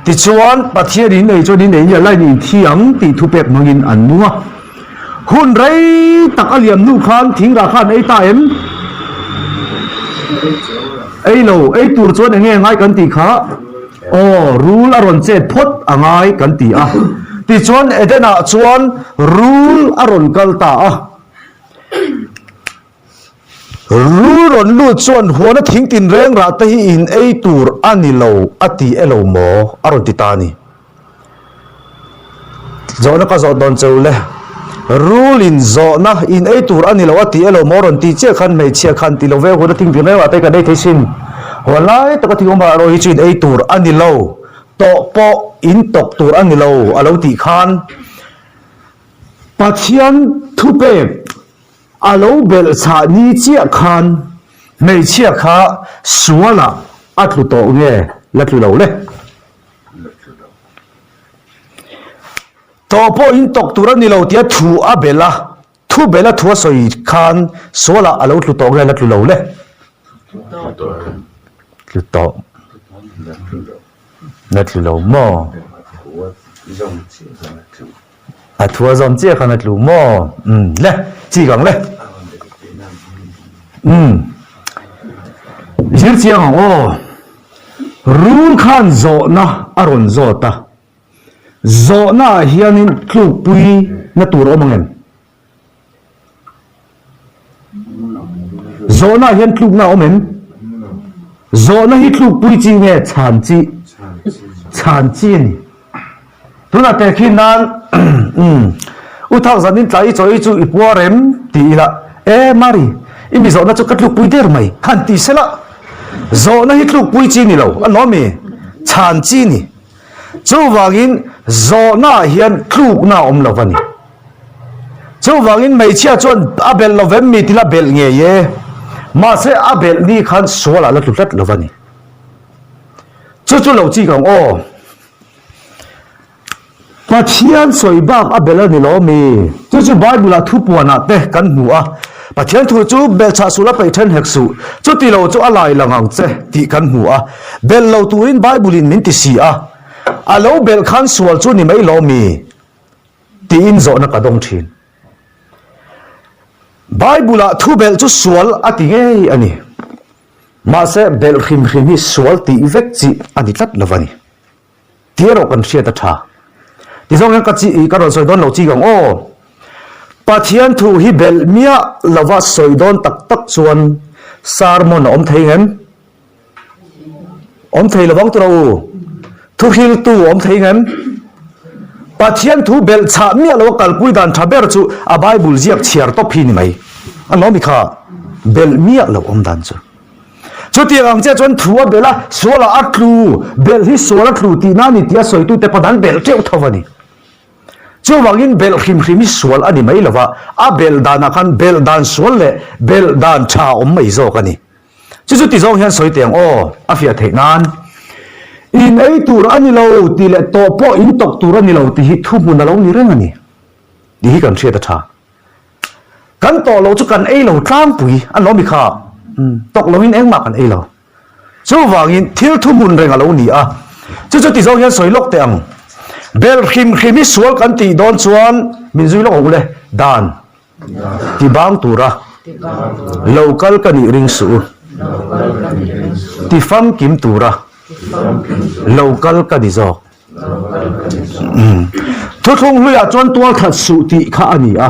Tichuan, Pathian in ei chuan in ei nia lain in thi ang tih thupek hmangin an nung a. Hun rei tak a liam hnu khan thingrah kha an ei ta em? Ei lo, ei tur chuan enge ngai kan tih kha? Aw, rul a rawn chet phawt a ngai kan ti a. Tichuan Eden-ah chuan rul a rawn kal ta a. Rul rawn lut chuan huana thing tinreng rah te hi in ei tur a ni lo a ti elo maw? a rawn ti ta a ni. Zawhna ka zawh dawn cheu le. Rul in zawhna in ei tur a ni lo a ti elo maw rawn ti chiah khan hmeichhia khan ti lo ve huana thing tinreng rah te kan ei thei sin. Huan lai taka thing awm rah erawh hi chu in ei tur a ni lo, tawh pawh in tawk tur a ni lo a lo tih khan Pathian thupek A lo belh chhah ni chiah khan hmeichhia kha sualah a tlu tawh nge la tlu lo le? Tawh pawh in tawk tur a ni lo tia thu a belh a, thu belh a thu a sawi khan sualah a lo tlu tawh nge la tlu lo le? Tlu tawh. La tlu lo maw? A thu a zawm chiah khan a tlu maw? Umm le, chi kang le. Umm, zir chiang ang aw. Rul khan zawhna a rawn zawt a, zawhna ah hianin tlukpui na tur a awm ang em? Zawhna ah hian tlukna a awm em? Zawhna hi tlukpui chi nge chhan chi? Chhan chi a ni. Tunah teh khi nan U Thak zan in tlai i chaw i chu i puar em? ti ila, E Mari, i mi zawhna chu ka tlukpui der mai, han ti sela. Zawhna hi tlukpui chi ni lo, a lawm i, chhan chi ni. Chuvangin zawhna ah hian tlukna a awm lo va ni. Chuvangin hmeichhia chuan a belh lo vem mi tila belh ngei e, mahse a belh ni khan sual ah la tlu tlat lo va ni. Chu chu lo chik ang aw. Pathian sawi bak a belh a ni lo mi? Chu chu Bible ah thupuan ah te kan hmu a, Pathian thu chu belhchhah suh la peih then hek suh, chuti lo chu a lai lang ang che tih kan hmu a, belh lo turin Bible in min ti si a, a lo belh khan sual chu ni mai lo mi? Tiin zawhna ka dawng thin. Bible ah thu belh chu sual a ti ngei a ni. Mahse belh hrim hrim hi sual tih vek chi a ni tlat lo a ni. Ti erawh kan hriat a tha. Tizawng hian ka chi ka rawn sawi dawn lo chi ang aw. Pathian thu hi belh miah lova sawi dawn tak tak chuan sermon a awm thei ngem? Awm thei lovang tura u. Thuhriltu a awm thei ngem? Pathian thu belh chhah miah lova kalpui dan tha ber chu a Bible ziak chhiar tawp hi ni mai. A lawm i kha belh miah lo awm dan chu. Chutiang ang chiah chuan thu a belh a, sualah a tlu, belh hi sual a tlu tihna a ni tih a sawitute pawn an belh teuh tho a ni. Chuvangin belh hrim hrim hi sual a ni mai lo va, a belh danah khan belh dan sual leh belh dan tha a awm mai zawk a ni. Chu chu ti zawng hian sawi teh ang aw, a fiah theih nan. In ei tur a ni lo tih leh tawh pawh in tawk tur a ni lo tih hi thuhmun a lo ni reng a ni tih hi kan hriat a tha. Kan tawh loh chu kan ei lo tlangpui a lawm i kha, tawk loin engmah kan ei lo. Chuvangin thil thuhmun reng a lo ni a, chu chu ti zawng hian sawi lawk teh ang. Belh hrim hrim hi sual kan tih dawn chuan min zui lawk ang u le, dan ti bang tura lo kal ka nih ring suh u, ti famkim tura lo kal ka ni zawk. Thuthlung hluiah chuan tual that suh tih kha a ni a.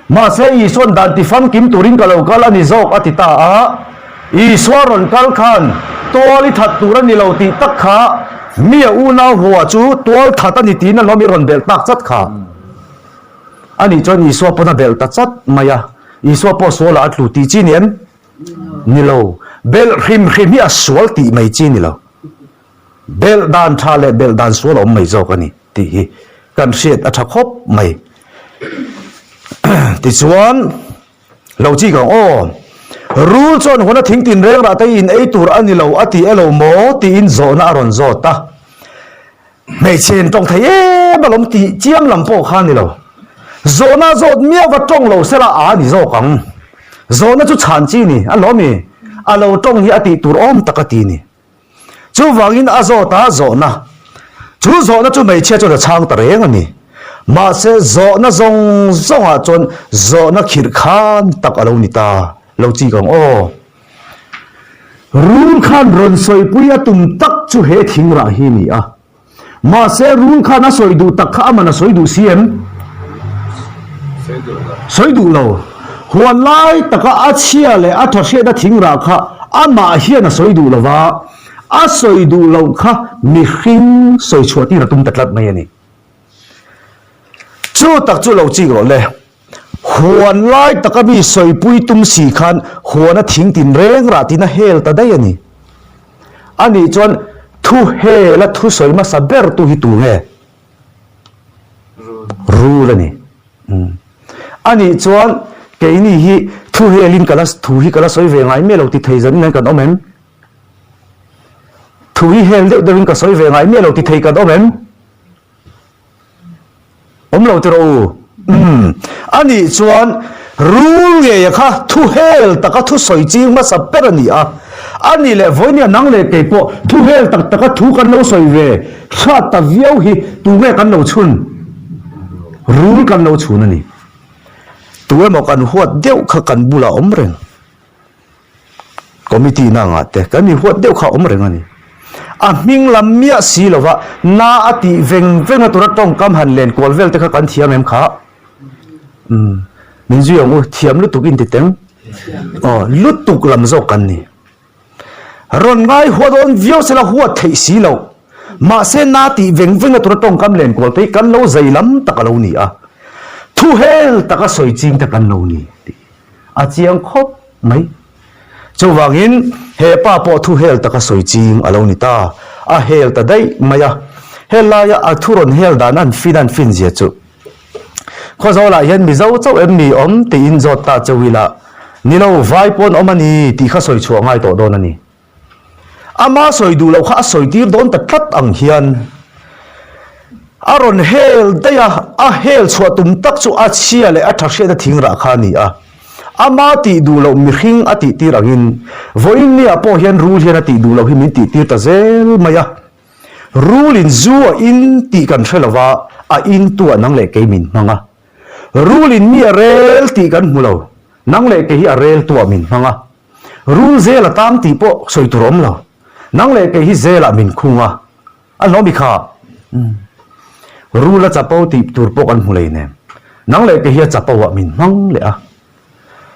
Mahse Isua'n dan ti famkim turin ka lo kal a ni zawk a ti ta a. Isua rawn kal khan tual i that tur a ni lo tih tak kha mi a unau hua chu tual that a ni tiin a hlawm i rawn belh tak chat kha. A nih chuan Isua pawn a belh ta chat mai a. Isua pawh sualah a tlu tih chi ni em? Ni lo. Belh hrim hrim hi a sual tih mai chi ni lo. Belh dan tha leh belh dan sual a awm mai zawk a ni tih hi kan hriat a tha khawp mai. Tichuan, lo chik ang aw, rul chuan huana thing tinreng rah te in ei tur a ni lo a ti elo maw tiin zawhna a rawn zawt a. Hmeichhe in tawng thei em alawm tih chiam lam pawh kha a ni lo. Zawhna zawt miah va tawng lo sela a ni zawk ang. Zawhna chu chhan chi ni alawm i, a lo tawng hi a tih tur awm tak a ti ni. Chuvangin a zawt a zawhna. Chu zawhna chu hmeichhia chuan a chhang ta reng a ni. Mahse, zawhna zawng zawngah chuan zawhna khirh khan tak a lo ni ta. Lo chik ang aw. Rul khan rawn sawipui a tum tak chu he thingrah hi a ni a. Mahse, rul khan a sawi duh tak kha aman a sawi duh si em? Sawi duh lo. Huan lai taka a chhia leh a tha hriatna thingrah kha amah hian a sawi duh lo va, a sawi duh loh kha mihring sawi chhuah tir a tum ta tlat mai a ni. Chu tak chu lo chik rawh le. Huan lai taka mi sawipui tum si khan huan a thing tin reng rah tiin a hel ta daih a ni. Anih chuan thu hel a thu sawi hmasa ber tu hi tu nge? Rul a ni. Anih chuan keini hi thu helin ka la thu hi ka la sawi ve ngai miah lo ti thei zan in kan awm em? Thu hi hel deuh deuhin ka sawi ve ngai miah lo ti thei kan awm em? Awm lo tiraw u? Umm. Anih chuan rul ngeia kha thu hel taka thu sawi ching hmasa ber a ni a. Anih leh vawinia nang leh kei pawh thu hel tak taka thu kan lo sawi ve hrat ta viau hi tu nge kan lo chhun? Rul kan lo chhun a ni. Tu emaw kan huat deuh kha kan bulah awm reng. Committee na ngah te kan mi huat deuh kha a awm reng a ni. A hming lam miah si lova na a tih veng veng a tura tawngkam han len kual vel te kha kan thiam em kha? Umm min zui ang u, thiam lutuk in ti teng? Aw lutuk lam zawk kan ni. Rawn ngai hua dawn viau sela huat theih si loh. Mahse na tih veng veng a tura tawngkam len kual te hi kan lo zai lam tak a lo ni a. Thu hel taka sawi ching te kan lo ni tih a chiang khawp mai. Chuvangin he pa pawh thu hel taka sawi ching a lo ni ta. A hel ta daih mai a. Helaia a thu rawn hel dan an fin an fin zia chu Khawzawlah hian Mizo chauh em mi awm tiin zawt ta cheu ila, ni lo, vai pawn awm a ni tih kha sawi chhuah ngai tawh dawn a ni. Ama sawi duh loh kha a sawi tir dawn ta tlat ang hian a rawn hel daih a, a hel chhuah tum tak chu a chhia leh a tha hriatna thing rah kha a ni a. Ama tih duh loh mihring a tih tir angin vawiin niah pawh hian rul hian a tih duh loh hi min tih tir ta zel mai a. Rulin zu a in tih kan hre lova, a in tuah nang leh kei min hmang a. Rulin mi a rel tih kan hmu lo, nang leh kei hi a rel tuah min hmang a. Rul zel a tang tih pawh sawi tur awm lo. Nang leh kei hi zelah min khung a, a hlawm i kha. Rul a chapo tih tur pawh kan hmu lei nen. Nang leh kei hi a chapo ah min hmang leh a.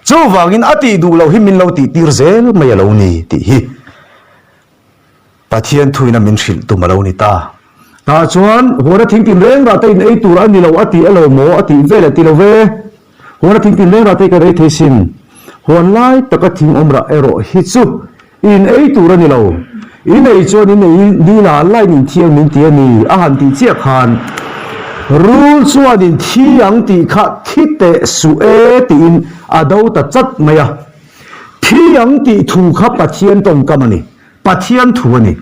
Chuvangin a tih duh loh hi min lo tih tir zel mai a lo ni tih hi. Pathian thuina min hrilh tum a lo ni ta. Tah chuan huana thing tin reng rah te in ei tur a ni lo a ti elo maw a tih vel a ti lo ve. Huana thing tin reng rah te kan ei thei sin. Huan lai taka thing awm rah erawh hi chu in ei tur a ni lo. In ei chuan in ei ni la lain in thiang min ti a ni a han tih chiah khan rul chuan in thi ang tih kha thi teh suh e tiin a do ta chat mai a. Thi ang tih thu kha Pathian tawngkam a ni. Pathian thu a ni.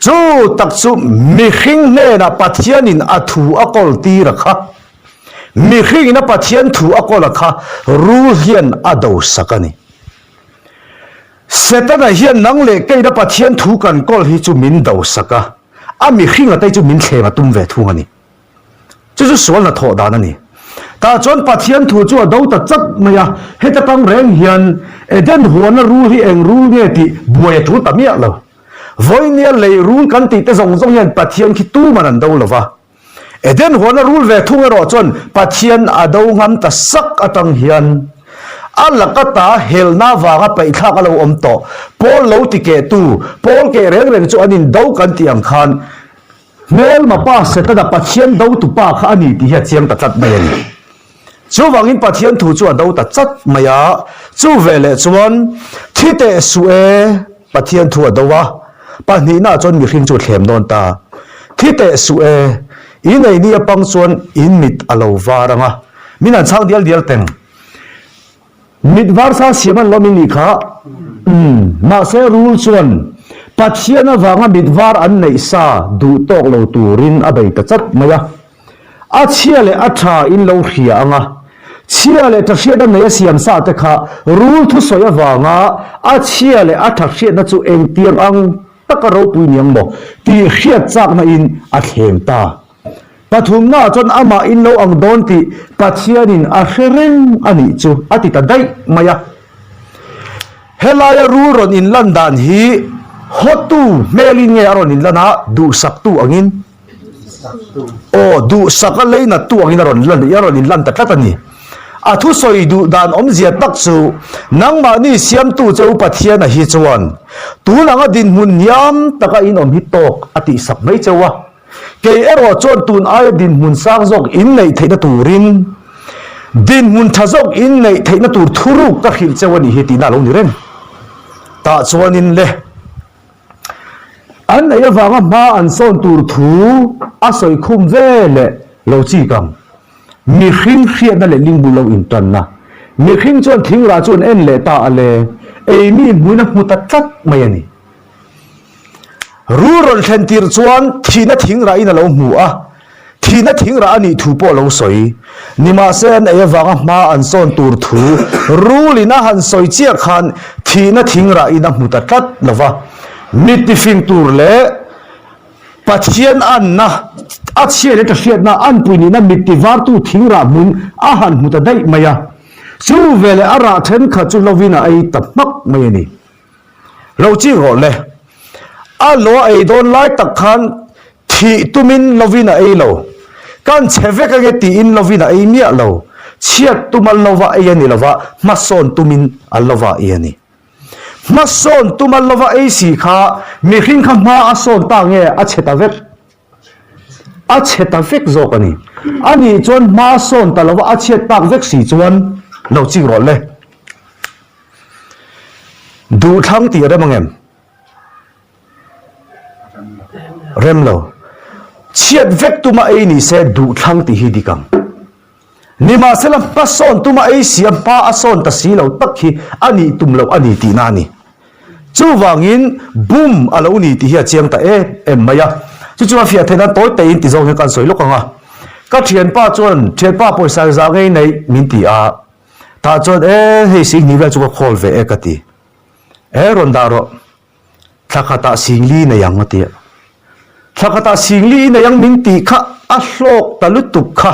Chu tak chu mihring hnenah Pathianin a thu a kawl tir a kha. Mihringin a Pathian thu a kawl a kha rul hian a do sak a ni. Setana hian nang leh keina Pathian thu kan kawl hi chu min do sak a, a mihringa te chu min thleng a tum ve thung a ni. Chu chu sual hnathawh dan a ni. Tah chuan Pathian thu chu a do ta chat mai a, heta tang reng hian Eden huana rul hi eng rul nge tih buai a tul ta miah lo. Vawinia lei rul kan tih te zawng zawng hian Pathian khi tuman an do lo va. Eden huana rul ve thung erawh chuan Pathian a do ngam ta sak atang hian a laka ta helna vanga paihthlak a lo awm tawh. Pawl lo ti kehtu, pawl keh reng reng chu an indo kan tih ang khan Hmelma pa Setana Pathian dotu pa kha a ni tih hi a chiang ta tlat mai a ni. Chuvangin Pathian thu chu a do ta chat mai a, chu veleh chuan thi teh suh e, Pathian thu a do a, pahnihnaah chuan mihring chu a thlem dawn ta. Thi teh suh e, in ei ni apang chuan in mit a lo var ang a, min han chhang dial dial teng. Mit var sa siam an lawm i nih kha. Umm, mahse rul chuan Pathian avanga mit var an neih sa duh tawk lo turin a bei ta chat mai a. A chhia leh a tha in lo hria ang a, chhia leh tha hriatna nei a siam sa te kha rul thusawi avanga a chhia leh a tha hriatna chu engtiang ang? taka ropui ni ang maw tih hriat chakna in a thlem ta. Pathumnaah chuan amah in lo ang dawn tih Pathianin a hre reng a nih chu a ti ta daih mai a. Helaia rul rawn inlan dan hi hawtu hmelin nge a rawn inlan a, duhsaktu angin? Aw, duhsaka leinattu angin a rawn lan, a rawn inlan ta tlat a ni. A thusawi duh dan awmzia tak chu nangmahni siamtu che u Pathiana hi chuan tun anga dinhmun hniam taka in awm hi tawk a tihsak mai cheu a. Kei erawh chuan tun aia dinhmun sang zawk in neih theihna turin dinhmun tha zawk in neih theihna tur thuruk ka hrilh cheu a nih hi tihna a lo ni reng. Tah chuanin le an ei avanga hma an sawn tur thu a sawi khum ve leh lo chik ang. Mihring hriatna leh lingbul lo intanna. Mihring chuan thingrah chu an en leh ta a le, ei mi hmuin a hmu ta tlat mai a ni. Rul rawn thlen tir chuan thihna thingrahin a lo hmu a, thihna thingrah a nih thu pawh a lo sawi. Nimahse an ei avanga hma an sawn tur thu rulin a han sawi chiah khan thihna thingrahin a hmu ta tlat lo va. Mit tifing tur leh Pathian anna, a chhia leh ṭahriatna anpui nihna mit tivartu thingrah hmun a han hmu ta daih mai a. Chu veleh a rah ṭhenkhat chu lovin a ei ta hmak mai a ni. Lo chik rawh le. A lo a ei dawn lai tak khan thih tumin lovin a ei lo. Kan chhe vek ange tiin lovin a ei miah lo. Chhiat tuma lova ei a ni lova, hmasawn tumin a lova ei a ni. Hmasawn tuma lova ei si kha mihring kha hma a sawn ta nge a chhe ta vek? A chhe ta vek zawk a ni. A nih chuan hma a sawn ta lova a chhiat tak vek si chuan lo chik rawh le. Duhthlang tih a rem ang em? Rem lo. Chhiat vek tuma ei ni se duhthlang tih hi dik ang. Nimahsela hmasawn tuma ei si a hma a sawn ta si lo tak hi a nih tum loh a ni tihna a ni. Chuvangin bum a lo ni tih hi a chiang ta em em mai a. Chu chu a fiah theih nan tawi tawiin ti zawng hian ka han sawi lawk ang a. Ka thianpa chuan, Thianpa pawisa zah ngei neih min ti a. Tah chuan e hei Singhni vel chu ka call ve e ka ti. E rawn dah rawh. Thla khatah Singli nei ang a ti a. Thla khatah Singli i nei ang min tih kha a hlawk ta lutuk kha.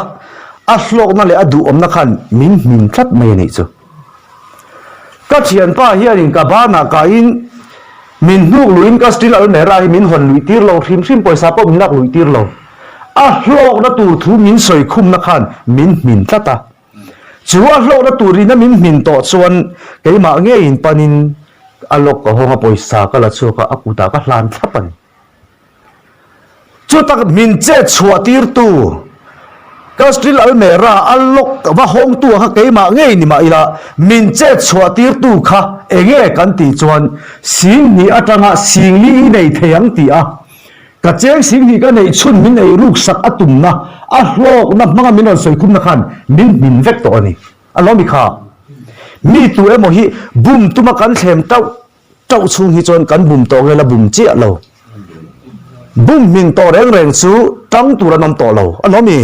A hlawkna leh a duhawmna khan min hmin tlat mai a nih chu. Ka thianpa hianin ka banah kaiin min hnuk luiin ka steel almera hi min hawn luih tir lo hrim hrim pawisa pawh min lak luih tir lo. A hlawkna tur thu min sawi khumna khan min hmin tlat a. Chu a hlawhna turin a min hmin tawh chuan keimah ngeiin panin a lawk ka hawng a, pawisa ka la chhuak a, a kutah ka hlan thlap a ni. Chutak min chet chhuah tirtu Castril Almera a lawk va hawngtu kha keimah ngei ni mah ila min chet chhuah tirtu kha enge kan tih chuan Singhnih atanga Singli i nei thei ang tih a Ka cheng sing hi ka neih chhun min ei ruk sak a tumna, a hlawkna hmanga min rawn sawi khumna khan min hmin vek tawh a ni. A lo mi kha. Mi tu emaw hi bum tuma kan thlem tauh tauh chhung hi chuan kan bum tawh nge la bum chiah lo. Bum hmin tawh reng reng chu tang tur an awm tawh lo. A lo mi.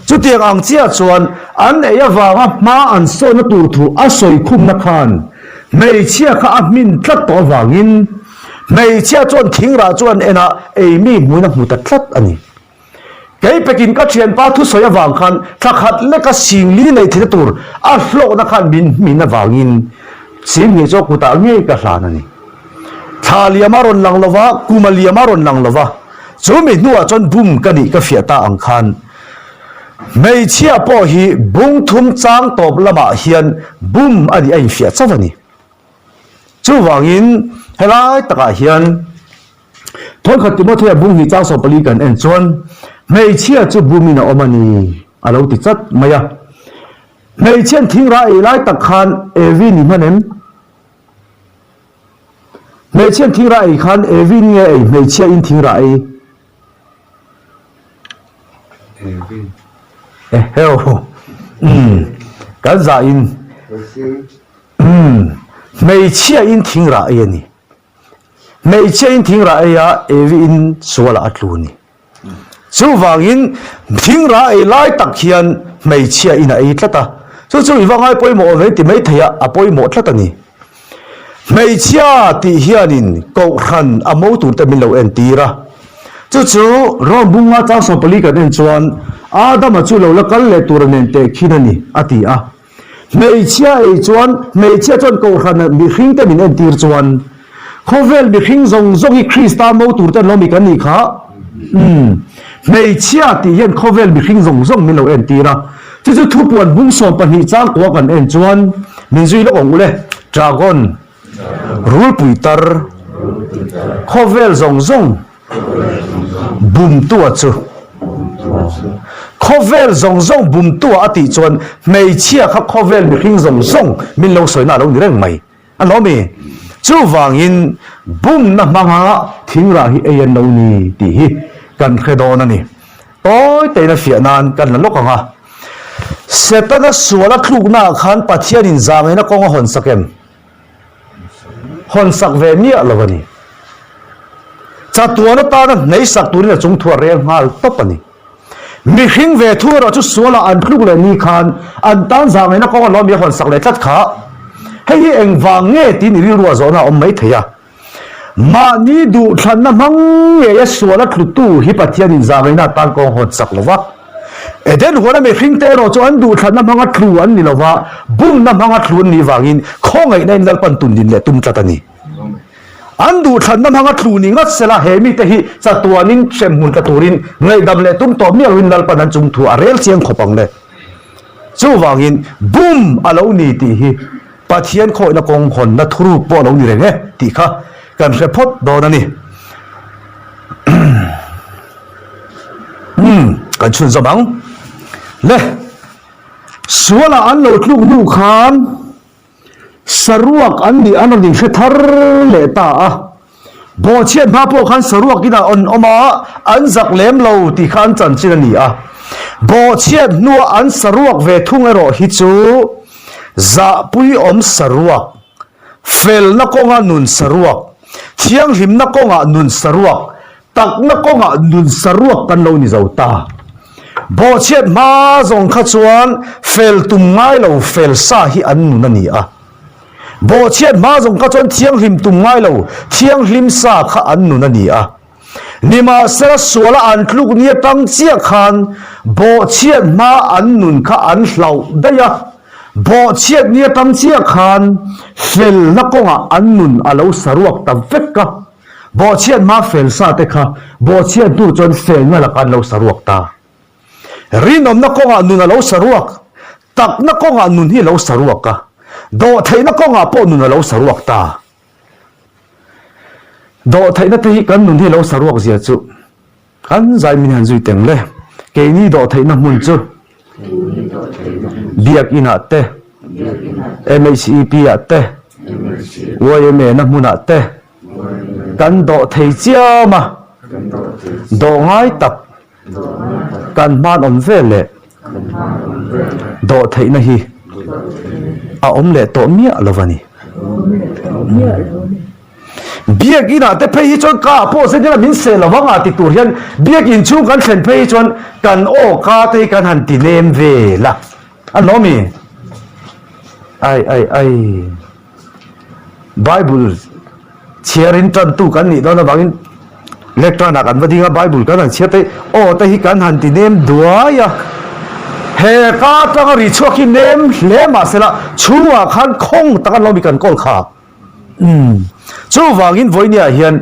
Chutiang ang chiah chuan an ei avanga hma an sawnna tur thu a sawi khumna khan hmeichhia kha a hmin tlat tawh avangin Hmeichhia chuan thingrah chu an en a, ei mi hmuin a hmu ta tlat a ni. Kei pekin ka thianpa thusawi avang khan thla khat leka singli nei theihna tur a hlawkna khan min hmin avangin Singhnih chu a kutah ngei ka hlan a ni. Thla liam a rawn lang lo va, kum a liam a rawn lang lo va, chu mi hnuah chuan bum ka nih ka fiah ta ang khan hmeichhia pawh hi bung thum chang tawp lamah hian bum a nih a infiah chauh a ni. Chuvangin helai takah hian Thawnkhat Timothea bung hnih chang 14 kan en chuan hmeichhia chu bumin a awm a ni a lo ti chat mai a. Hmeichhian thingra ei lai tak khan Evi ni hman em? Hmeichhian thingra ei khan Evi nge ei hmeichhia in thingra ei? Evi. Eheu. Umm. Kan zah in. Umm, hmeichhia in thingrah ei a ni. Hmeichhia in thingrah ei a, Evi in sualah a tlu a ni. Chuvangin thingrah ei lai tak hian hmeichhia in a ei tlat a. Chu chu i va ngai pawimawh awm ve ti mai thei a, a pawimawh tlat a ni. Hmeichhia tih hianin Kohhran a mo turte min lo entir a. Chu chu Rom bunga chang 14 kan en chuan Adama chu lo la kal leh tur a nen teh khin a ni, a ti a. Hmeichhia ei chuan hmeichhia chuan Kohhrana mihringte min entir chuan khawvel mihring zawng zawng hi Krista mo turte an lo mi kan nih kha. Umm. Hmeichhia tih hian khawvel mihring zawng zawng min lo entir a. Chu chu thupuan bung 12 chang kua kan en chuan min zui lawk ang ule. Dragon, rulpui tar, khawvel zawng zawng bumtua chu khawvel zawng zawng bumtua a tih chuan hmeichhia kha khawvel mihring zawng zawng min lo sawina a lo ni reng mai. A lo mi. Chuvangin bumna hmanga thingrah hi ei an lo ni tih hi kan hre dawn a ni. Tawi tein a fiah nan kan la lawk ang a. Setana sual a tluknaah khan Pathianin zangaihna kawng a hawn sak em? Hawn sak ve miah lo a ni. Chatuan atana hnei sak turin a chungthu a rel nghal tawp a ni. Mihring ve thu erawh chu sualah an tluk leh ni khan an tan zangaihna kawng a lawm i a hawn sak leh tlat kha. Hei hi engvang nge tiin i rilru a zawhna a awm mai thei a. Mahni duhthlanna hmang ngeia sual a tlutu hi Pathianin zangaihna atan kawng hawn sak lo va. Eden huana mihringte erawh chu an duhthlanna hmanga tlu an ni lo va, bumna hmanga tlu an nih vangin khawngaihna in Lalpan tundin leh tum tlat a ni. An duhthlanna hmanga tlu ni ngat sela he mite hi chatuanin hremhmun tla turin ngaihdam leh tum tawh miah loin Lalpan an chung thu a rel chiang khawp ang le. Chuvangin bum a lo ni tih hi Pathian khawihna kawng hawnna thuruk pawh a lo ni reng e tih kha kan hre phawt dawn a ni. Umm kan chhunzawm ang le. Sualah an lo tluk hnu khan Saruak an nih an rawn inhre thar leh ta a. Bawhchhiat hma pawh khan saruak inah an awm a, an zak lem lo tih kha an chanchin a ni a. Bawhchhiat hnua an saruak ve thung erawh hi chu zahpuiawm saruak, felna kawnga nun saruak, thianghlimna kawngah nun saruak, Takna kawngah nun saruak kan lo ni zo ta. Bawhchhiat hma zawng kha chuan fel tum ngai lo fel sa hi an nun a ni a. Bawhchhiat hma zawng kha chuan thianghlim tum ngai lo thianghlim sa kha an nun a ni a. Nimahsela suala an tluk ni atang chiah khan bawhchhiat hma an nun kha an hlauh daih a. Bawhchhiat ni atang chiah khan felna kawngah an nun a lo saruak ta vek a. Bawhchhiat hma fel sa te kha bawhchhiat hnu chuan felna lakah an lo saruak ta. Rinawmna kawngah nun a lo saruak, takna kawngah nun hi a lo saruak a, dawhtheihna kawngah pawh nun a lo saruak ta. Dawhtheihna te hi kan nun hi a lo saruak zia chu Kan zai min han zui teng le. Keini dawhtheihna hmun chu Biak inah te, MHEP ah te, YMA na hmunah te kan dawh thei chiam a, dawh ngai tak kan hman awm ve leh dawhtheihna hi a awm leh tawh miah lo a ni. Biakinn ah te phei hi chuan ka ah pawh zet ila min seh lo vang a ti tur hian biakinn chhung kan thlen phei hi chuan kan aw ka te hi kan han ti nem vel a, a lo mi? Ai ai ai Bible chhiar in tan tu kan nih dawn avangin lectern ah kan va ding a Bible kan han chhiar te aw te hi kan han ti nem duai a, he ka atanga ri chhuak hi nem hle mahsela chhungah khan khawng tak an lo mi kan kawl kha. Umm. Chuvangin vawinia hian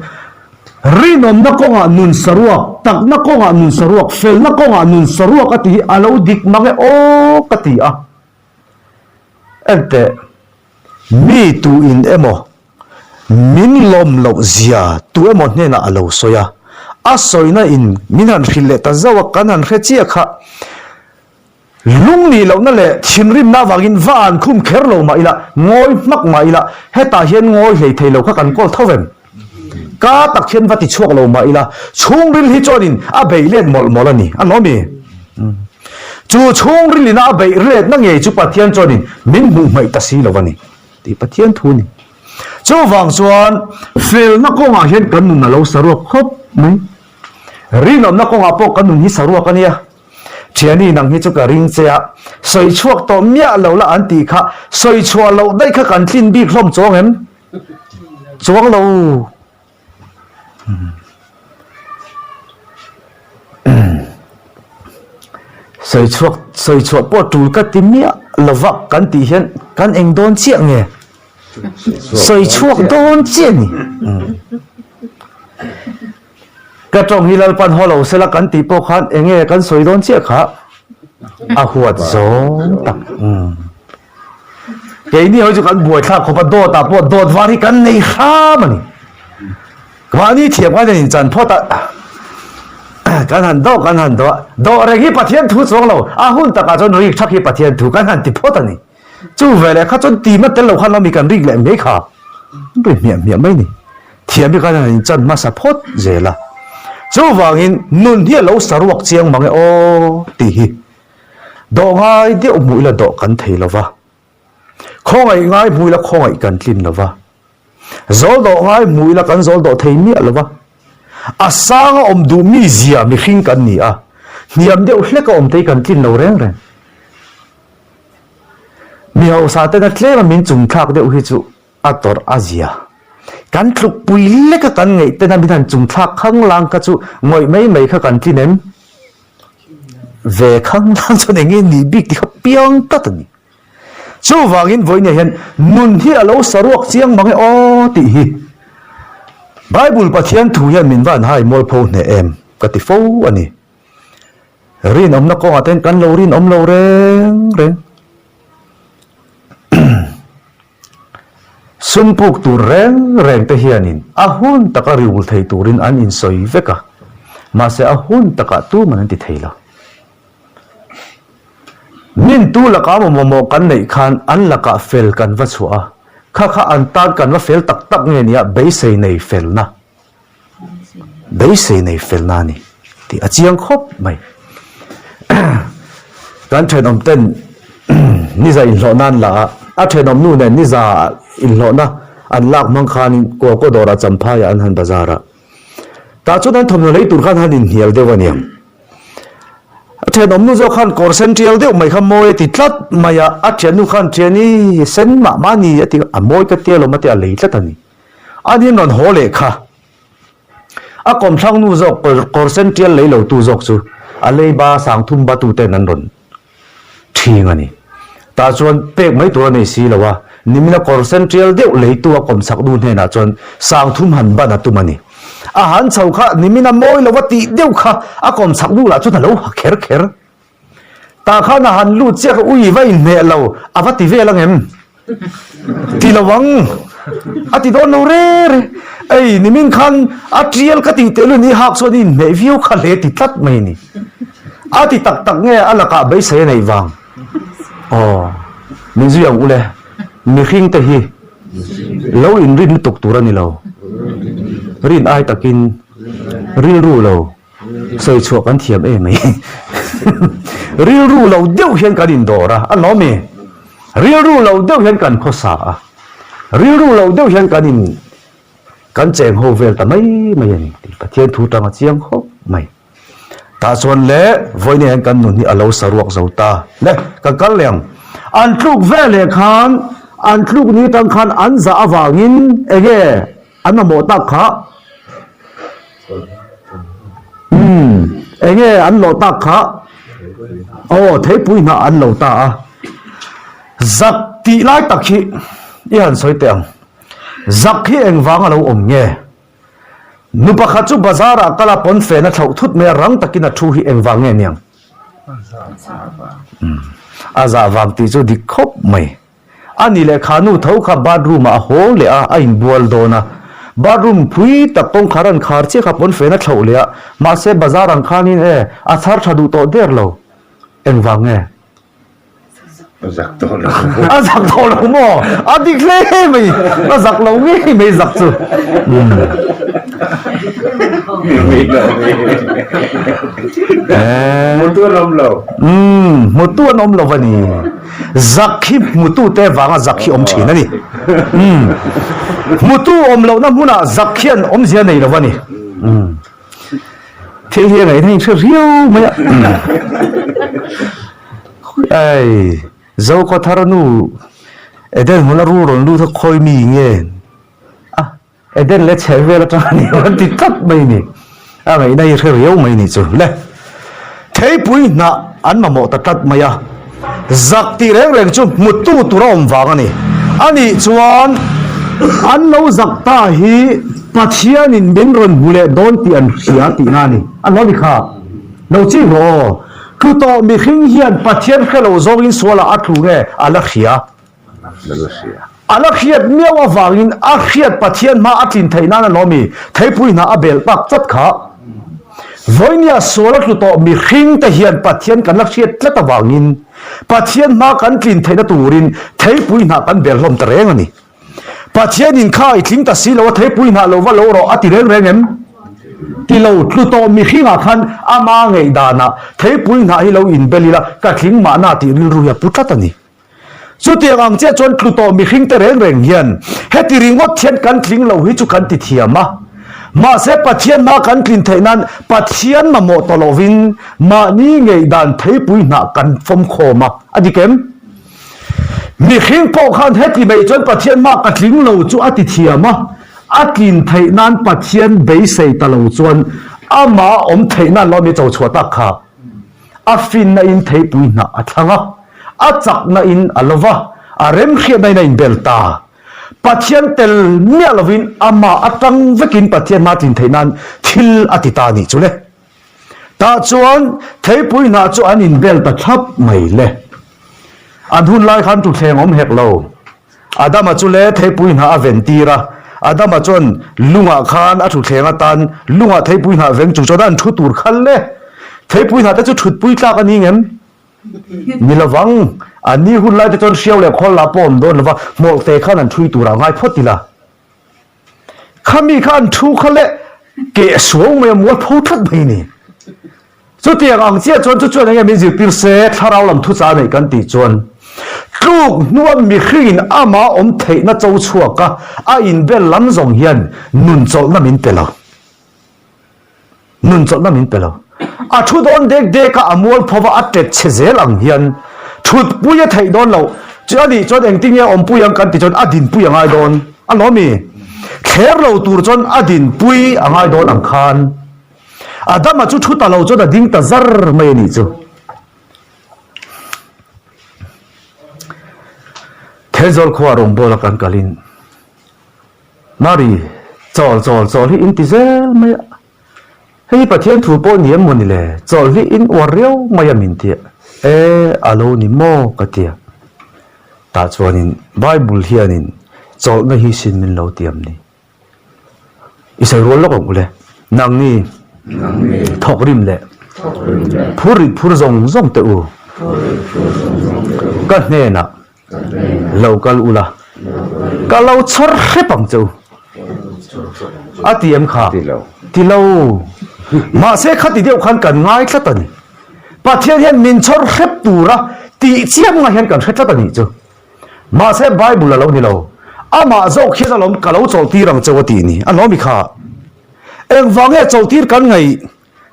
rinawmna kawngah nun saruak, takna kawngah nun saruak, felna kawngah nun saruak a ti hi a lo dik mang e aw ka ti a. Enteh, mi tu in emaw min lawm loh zia tu emaw hnenah a lo sawi a, a sawina in min han hrilh leh ta zauh a, kan han hre chiah kha. Lung nih lohna leh thinrimna avangin va an khum kher lo mah ila, ngawi hmak mah ila, hetah hian ngawi hlei thei lo kha kan kawl tho vem. Ka tak hian va ti chhuak lo mah ila, chhungril hi chuanin a beih let mawlh mawlh a ni, a lawm i. Chu chhungril ina a beih letna ngei chu Pathian chuanin min hmuh hmaih ta si lo a ni, tih Pathian thu a ni. Chuvang chuan felna kawngah hian kan nun a lo saruak khawp mai. Rinawmna kawngah pawh kan nun hi saruak a nia. Thiani nang hi chu ka ring che a, sawi chhuak tawh miah lo la an tih kha, sawi chhuah loh daih kha kan tlin bik hlawm chuang em? Chuang lo. Sawi chhuak sawi chhuah pawh tul ka ti miah lova kan tih hian kan eng dawn chiah nge? Sawi chhuak dawn chiah a ni. Ka tawng hi Lalpan haw lo sela kan tih pawh khan eng nge kan sawi dawn chiah kha a huat zawng tak. Keini ho chu kan buaithlak khawp a, dawt ah pawh dawt var hi kan nei hram a ni. Mahni thiam khan in chan phawt a, kan han dawh kan han dawh a, dawh reng hi Pathian thu chuang lo, a hun takah chuan rik thak hi Pathian thu kan han ti phawt a ni. Chu veleh kha chuan tim a tel lo khan lawmi kan rik leh mai kha, an ri hmiah hmiah mai a ni. Thiam hi khan han in chan hmasa phawt zel a. Chuvangin nun hi a lo saruak chiang mang e aw tih hi. Dawh ngai deuh hmuh ila dawh kan thei lo va, khawngaih ngai hmuh ila khawngaih kan tlin lo va, zawl dawh ngai hmuh ila kan zawl dawh thei miah lo va. A sanga awm duh mi zia mihring kan ni a, hniam deuh hlek a awm te hi kan tlin lo reng reng. Mi hausa tena tlema min chungthlak deuh hi chu a tawrh a zia. Kan tlukpui leka kan ngaih tena min han chungthlak khanglang kha chu ngawih mai mai kha kan tlin em? Ve khanglang chuan eng nge nih bik tih kha piang tlat a ni. Chuvangin vawinia hian nun hi a lo saruak chiang mang e aw tih hi Bible Pathian thu hian min va han hai mualpho hneh em ka ti fo a ni. Rinawmna kawngah te hian kan lo rinawm lo reng reng. Sum puk tur reng reng te hianin a hun taka riul thei turin an insawi vek a, mahse a hun takah tuman an ti thei lo. Mintu laka mamawh kan neih khan an lakah fel kan va chhuah a, kha kha an tan kan va fel tak tak nge nia beisei nei felna. Beisei nei felna a ni tih a chiang khawp mai. Kan thenawm ten niza inhlawhna an la a, a thenawm nu nen niza inhlawhna an lak hmang khanin Kualkaw dawrah Champhaiah an han bazar a. Tah chuan an thawmhnaw lei tur khan han inhnial deuh a niang. A thenawm nu zawk khan kawr sen tial deuh mai kha mawi a ti tlat mai a, a thiannu khan thiani sen mah mah a ni a ti a, mawi ka tia lawm a ti a lei tlat a ni. A nin rawn haw leh kha. A kawmthlang nu zawk kawr sen tial lei lo tu zawk chu a leiba sangthum ba tu ten an rawn thing a ni. Tah chuan pek mai tur a nei si lo a, nimina kawr sen tial deuh lei tu a kawmchak nu hnenah chuan sangthum han ban a tum a ni. A han chho kha nimina mawi lo va tih deuh kha a kawmchak nu lah chuan a lo ha kher kher. Tah khan a han lut chiah kha ui va inhmeh lo a va ti vel ang em? Ti lo ang a ti dawn lo re re. Ei nimin khan a tial ka tih teh luin i hak chuan i inhmeh viau kha hle ti tlat mai a ni. A ti tak tak nge a lakah beisei a neih vang? Aw min zui ang ule mihring te hi lo inrin lutuk tur a ni lo. Rin ai takin rilru lo. Sawi chhuah kan thiam em mai. Rilru lo deuh hian kan indawr a, a lawm e. Rilru lo deuh hian kan khawsa a, rilru lo deuh hian kan in kan cheng ho vel ta mai mai a ni tih Pathian thu tang a chiang khawp mai. Tah chuan le vawiin hian kan nun hi a lo saruak zo ta le ka kal leh ang. An tluk veleh khan an tluk ni tang khan an zah avangin enge An mamawh tak kha Umm enge an lawh tak kha Aw theipui hnah an lo ta a Zak tih lai tak hi i han sawi teh ang Zak hi engvang a lo awm nge Nu pakhat chu bazar ah kal a pawnfen a thlauh thut mai a rang takin a thu hi engvang nge niang Umm a zah vang tih chu dik khawp mai. A ni leh kha nu tho kha bathroom ah a haw leh a, a inbual dawn a. Bathroom phui tak kawngkhar an khar chiah kha pawnfen a thlauh leh a, mahse bazar ang khanin e, a chhar tha duh tawh der lo. Engvang nge? A zak tawh lo. A zak tawh lo maw? A dik hle mai, a zak lo ngei mai zak chu. Hmutu an awm lo. Umm, hmutu an awm lo a ni. Zak hi hmutute vanga zak hi awm thin a ni. Umm. Hmutu awm lohna hmunah zak hian awmzia nei lo a ni. Umm. Thil hi a ngaihna inhre riau mai a. Ei, Zokhawthar nu Eden hmuna rul rawn lut kha khawi mi nge? Eden leh chhehvel atang a ni lo an ti tlat mai ni. A ngaihna hi hre riau mai ni chu le. Theipui hnah an mamawh ta tlat mai a, zak tih reng reng chu hmutu tur a awm vang a ni. A nih chuan an lo zak ta hi Pathianin min rawn hmu leh dawn tih an hria tihna a ni. A lo ni kha. Lo chik rawh aw. Tlu tawh mihring hian Pathian hre lo zawngin sualah a tlu nge a la hria. A la hriat miau avangin a hriat Pathian hma a tlin theih nan a lawm i theipui hna a bel tak tlat kha. Vawinia sual a tlu tawh mihring te hian Pathian kan la hriat tlat avangin Pathian hma kan tlin theihna turin theipui hna kan bel hlawm ta reng a ni. Pathianin kha i tling ta si lo a theipui hna lo va lo rawh a ti reng reng em? Ti lo, tlu tawh mihringah khan ama ngaihdanah theipui hna hi lo inbel ila ka tling mahna tih rilru hi a pu tlat a ni. Chutiang ang chiah chuan tlu tawh mihringte reng reng hian heti ringawt hian kan tling lo hi chu kan ti thiam a. Mahse Pathian hma kan tlin theih nan Pathian mamawh tawh lovin mahni ngeidan theipui hnah kan fawm khawm a. A dik em? Mihring pawh khan heti mai chuan Pathian hma ka tling lo chu a ti thiam a. A tlin theih nan Pathian beisei ta lo chuan amah awm theih nan lo mi cho chhuah tak kha. A finna in theipui hnah a thlang a, a chakna in a lo va, a remhriatna in a inbel ta. Pathian tel miah lovin amah atang vekin Pathian hma tlin theih nan thil a ti ta a nih chu le. Tah chuan theipui hnah chu an inbel ta thlap mai le. An hun lai khan thutthleng awm hek lo. Adama chu le theipui hnah a ven tir a, Adama chuan lungah khan a thutthleng atan lungah theipui hnah veng chung chuan an thu tur kha le. Theipui hnah te chu thutpui tlak a ni ngem? Ni lovang, a ni hun lai te chuan hriau leh khawl lah pawh awm dawn lova, hmawlhte khan an thui tur ah ngai phawt ila. Khami kha an thu kha le keh suau mai a mualpho tlat mai ni. Chutiang ang chiah chuan chu chuan enge min zirtir se thlarau lam thuchah neih kan tih chuan tluk hnua mihringin ama awm theihna cho chhuak a, a inbel lam zawng hian nun chawlhna min pe lo. Nun chawlhna min pe lo. A thu dawn dek dek a, a mualpho va a tet chhe zel ang hian thutpui a theih dawn loh. Chu a nih chuan engtin nge awmpui ang kan tih chuan a dinpui a ngai dawn a lawm i. Thler lo tur chuan a dinpui a ngai dawn ang khan. Adama chu thu ta lo chuan a ding ta zar mai a nih chu. Thenzawl khua rawngbawla kan kalin Mari chawl chawl chawl hi in ti zel mai a, hei hi Pathian thu pawh ni em maw ni le, chawl hi in uar riau mai a min ti a, e a lo ni maw ka ti a, tah chuanin Bible hianin chawlhna hi sin min lo ti am ni. I sawi rual lawk ang u le. Nangni thawkrim leh phurrit phur zawng zawng teh u. Ka hnenah lo kal ula, ka lo chhawr hrep ang che u. A ti em kha? Ti lo. Mahse khati deuh khan kan ngai tlat a ni. Pathian hian min chhawr hrep tura tih chiam nga hian kan hre tlat a nih chu. Mahse Bible a lo ni lo. Amah zawk hian alawm ka lo chawlhtir ang cheu a tih ni. A lawm i kha. Engvang nge chawlhtir kan ngaih?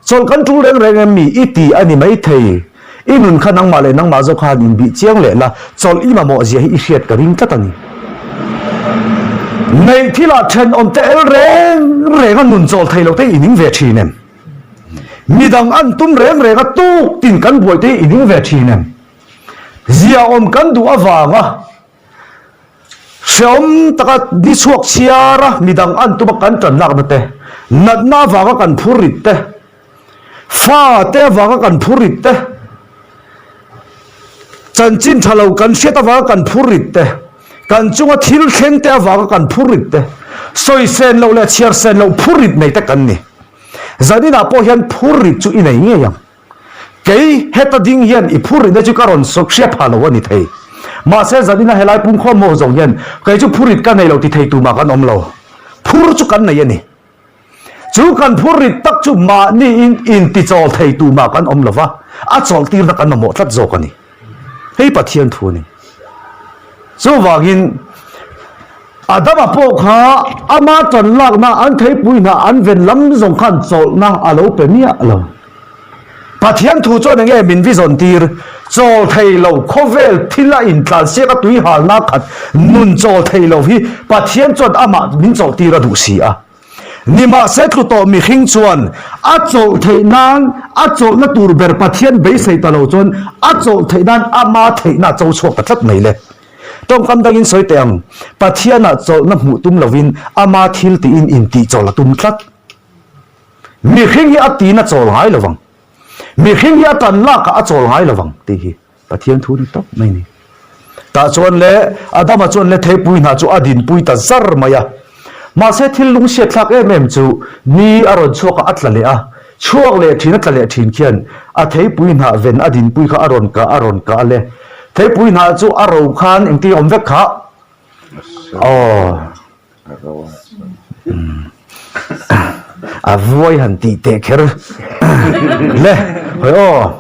Chawlh kan tul reng reng em mi? I ti a ni maithei. I nun kha nangmah leh nangmah zawk khan inbih chiang leh la, chawlh i mamawh zia hi i hriat ka ring tlat a ni. Neih thilah thenawm te el reng reng a nun chawl thei lo te i ning ve thin em? Midang an tum reng reng a tuk tin kan buai te hi i ning ve thin em? Ziaawm kan duh avanga hreawm taka ni chhuak chhiara midang an tuma kan tan lakna te, natna avanga kan phur rit te, fa te avanga kan phur rit te, chanchin tha lo kan hriat avanga kan phur rit te, kan chunga thil thleng te avanga kan phur rit te, sawi sen loh leh chhiar sen loh phur rit nei te kan ni. Zaninah pawh hian phur rit chu i nei ngei ang. Kei heta ding hian i phurritna chu ka rawn hria pha lo a ni thei. Mahse zanina helai pungkhawm ho zawng hian kei chu phurrit ka nei lo ti thei tumah kan awm lo. Phur chu kan nei a ni. Chu kan phurrit tak chu mahniin intichawl thei tumah kan awm lo va, a chawlhtirna kan mamawh tlat zawk a ni. Hei Pathian thu a ni. Chuvangin Adama pawh kha ama tan lakna an theipui hna an ven lam zawng khan chawlhna a lo pe miah lo. Pathian thu chuan enge min vizawn tir? Chawl thei lo khawvel thil a intlansiak a tuihalna khat nun chawl thei lo hi Pathian chuan amah min chawlhtir a duh si a. Nimahse tlu tawh mihring chuan a chawlh theih nan a chawlhna tur ber Pathian beisei ta lo chuan a chawlh theih nan ama theihna a cho chhuak ta tlat mai le. Tawngkam dangin sawi teh ang, Pathianah chawlhna hmuh tum lovin ama thil tiin intih chawlh a tum tlat. Mihring hi a tiin a chawl ngai lovang. Mihring hi a tan lakah a chawl ngai lovang tih hi Pathian thu ni tawp mai ni. Tah chuan le Adama chuan le theipui hna chu a dinpui ta zar mai a. Mahse thil lungchhiat thlak em em chu ni a rawn chhuak a a tla leh a, chhuak leh thin a tla leh thin khian a theipui hnah ven a dinpui kha a rawn kah a rawn kah le. Theipui hnah chu a ro khan engtin awm vek khah? Aw. A vuai han tih teh kher le hawi aw.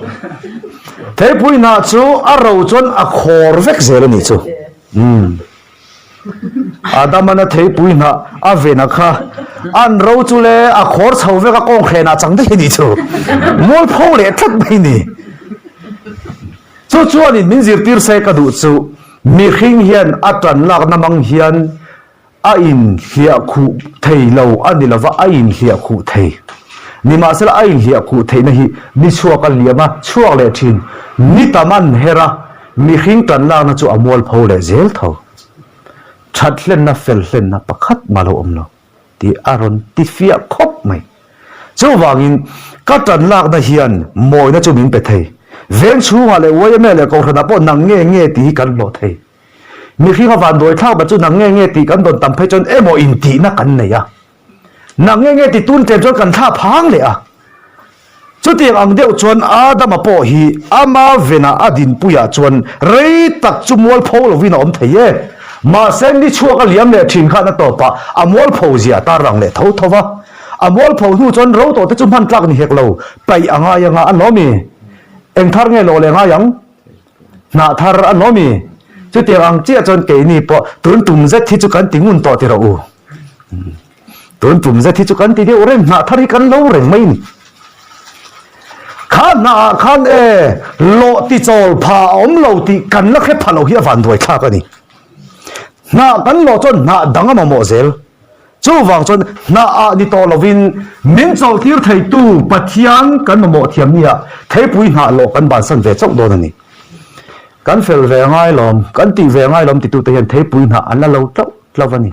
Theipui hnah chu a ro chuan a khawr vek zel a nih chu. Umm. Adamana theipui hnah a ven a kha an ro chu le a khawr chho vek a kawng hrenah chang daih a nih chu. Mualpho leh tlat mai a ni. Chu chuanin min zirtir se ka duh chu mihring hian a tan lakna mang hian a inhliah khuh thei lo a ni lova, a inhliah khuh thei. Nimahsela a inhliah khuh theihna hi ni chhuak a liam a, chhuak leh thin. Ni tam an her a, mihring tan lakna chu a mualpho leh zel tho. That hlenna fel hlenna pakhat mah lo awm lo tih a rawn ti fiah khawp mai. Chuvangin ka tan lakna hian mawina chu min pe thei. Veng chhungah leh yma leh Kohhranah pawh nang nge nge tih hi kan hlawh thei. Mihring a vanduai thlak ber chu nang nge nge tih kan dawn tam phei chuan emaw intihna kan nei a. Nang nge nge ti tun tlem chuan kan thla phang leh a. Chutiang ang deuh chuan Adama pawh hi ama venah a dinpuiah chuan rei tak chu mualpho lovin a awm thei e. Mahse ni chhuak a liam leh thin khan a tawpah a mualpho zia a tarlang leh tho tho va. A mualpho hnu chuan ro tawh te chu hman tlak ni hek lo, paih a ngai anga a lawm i. Eng thar nge lawh leh ngai ang? Hnah thar a lawm i. Chutiang ang chiah chuan keini pawh tun tum zet hi chu kan ti ngun tawh ti rawh u. Tun tum zet hi chu kan ti deuh reng, hnah thar hi kan lo reng mai a ni. Kha hnah ah khan e lawh ti chawl pha a awm lo tih kan la hre pha lo hi a van duai thlak a ni. Hnah kan lawh chuan hnah dang a mamawh zel. Chuvang chuan hnah ah ni tawh lovin min chawlhtir theitu Pathian kan mamawh thiam nia theipui hnah lawh kan bansan ve chauh dawn a ni. Kan fel ve ngai lawm, kan tih ve ngai lawm titute hian theipui hnah an la lo tlauh tlauh a ni.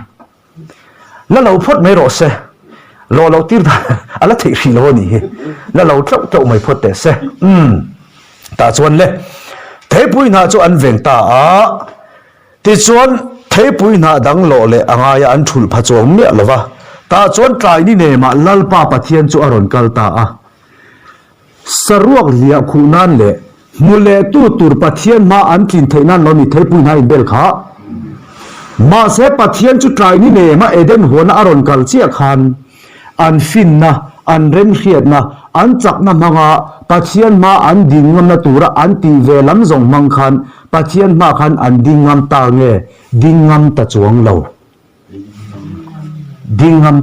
La lo phawt mai rawh se. Lawh loh tir dan a la theih hrih lo a nih hi. La lo tlauh tlauh mai phawt teh se. Umm. Tah chuan le, theipui hnah chu an veng ta a, tichuan theipui hnah dang lawh leh a ngaia an thulh pha chuang miah lo va. Tah chuan tlai ni nemah Lalpa Pathian chu a rawn kal ta a. Saruak hliah khuh nan leh hmu leh tu tur Pathian hma an tlin theih nan lo ni theipui hna inbel kha. Mahse Pathian chu tlai ni nema Eden huana a rawn kal chiah khan an finna, an remhriatna, an chakna hmanga Pathian hma an ding ngamna tura an tih ve lam zawng hmang khan Pathian hma khan an ding ngam ta nge ding ngam ta chuang lo. Ding ngam.